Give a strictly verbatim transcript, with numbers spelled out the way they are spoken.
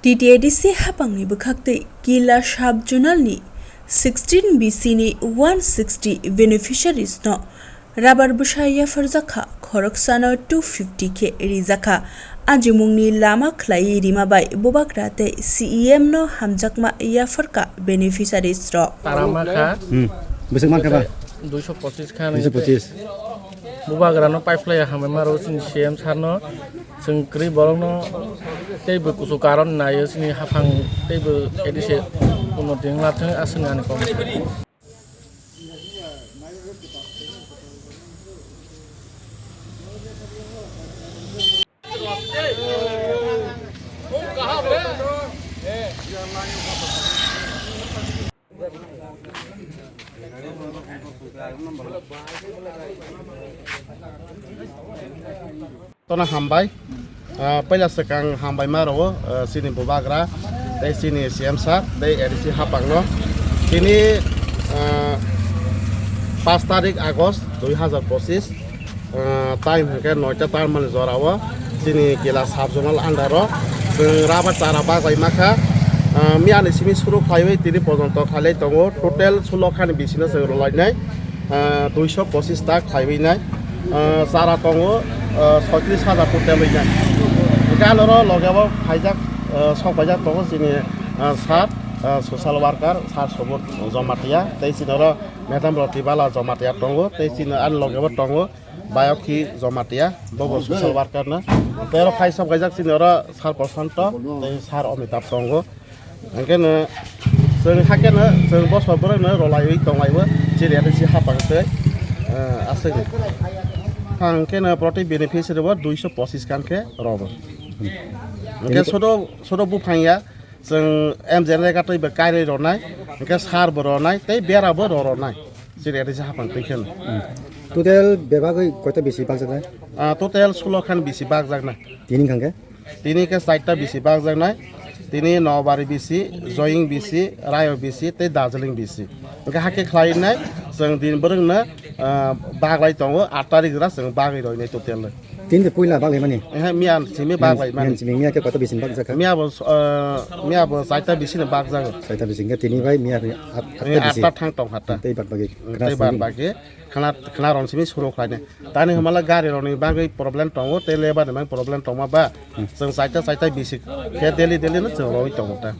T T A D C hapangni bwkhaktwi Kila sub-zonal ni sixteen B C ni one sixty beneficiaries no rabar bwsa yapharjakha, khoroksano two fifty khe rijakha. Ajimungni lama khlaiwi rima bai bubagra tei C E M no hamjakma yapharkha beneficiaries rok. Tarama kha. Hmm. Bwswk mankha ba? Duiso pochis kha. Duiso pochis. Bubagrano paiphlaiya hambai maro chini C M sir no. Chwng kwrwi borokno teibo kuchuk karon naio, chini haphang teibo A D C unnoti wnglathwng, aswkni ani kok. Tono hambai. Ah, puila swkang hambai ma rwo, ah, chini bubagra, tei chini C M sir, tei A D C hapangno. Tini, ah, paanch tarik August dui hazar pochis, ah, time hwnkhe noita tarmani jorao chini Kila sub-zonal under o chwng rabar chara baglai makha. Ah, miyani simi suru khlaiwi tini pojonto khailai tongo, total sulo khani bisino chwng rwlainai. Ah, duiso pochis ta khlaiwi nai. Ah, chara tongo, ah, soitris hajar total wi nai. Hwnkhe anoro logeo phaijak, ah, sok paijak tongo chini, ah, sir, ah, social worker, sir Subodh Jamatia, tei chini oro madam Roti Bala Jamatia tongo, tei chini ani logeo tongo Bayokhi Jamatia, bobo social worker no. Tei oro phai sok paijak chini oro sir Prashanto, tei sir Amitabh tongo. Hwnkhe no chwng hakhe no chwng bosor borok no rwlaiwi tonglaio, chini A D C hapang tei, eh, aswk. Hwnkhe no proti beneficiary bo duiso pochis kan khe robo. Hwnkhe sodo, sodo buphang ya, chwng M J N rega twi bo kairwi rwnai, hwnkhe sir bo rwnai, tei bera bo rw rwnai. Chini A D C hapang twi kheno. Hmm. Total bebagwi koita bisi bakjaknai? Ah, total sulo khan bisi bakjaknai. Tini hwnkhe? Tini khe chaita bisi bakjaknai. Tini Nobari bisi, Joying bisi, Rayo bisi, tei Darjeeling bisi. Hwnkhe hakhe khlainai, chwng din bwrwngno, ah, baglai tongo, aat tarik jora chwng bagwi roinai total. Tini de puila bagwi mani? Eh, miya simi bagwi mani. Miya simi, miya khe koto bisi bakjakha? Miya bo, ah, miya bo chaita bisi no bakjago. Chaita bisi hwnkhe tini bai miya aat, aat ta bisi. Aat ta thang tong kha ta. Tei bad bagi. Tei bad bagi. Khna, khna rong simi suru khlainai. Tani hwnmala gari rokni bagwi problem tongo, tei lebar ni bagwi problem tongma ba. Hmm. Chwng chaita chaita bisi khe daily daily no chwng rogwi tongo ta.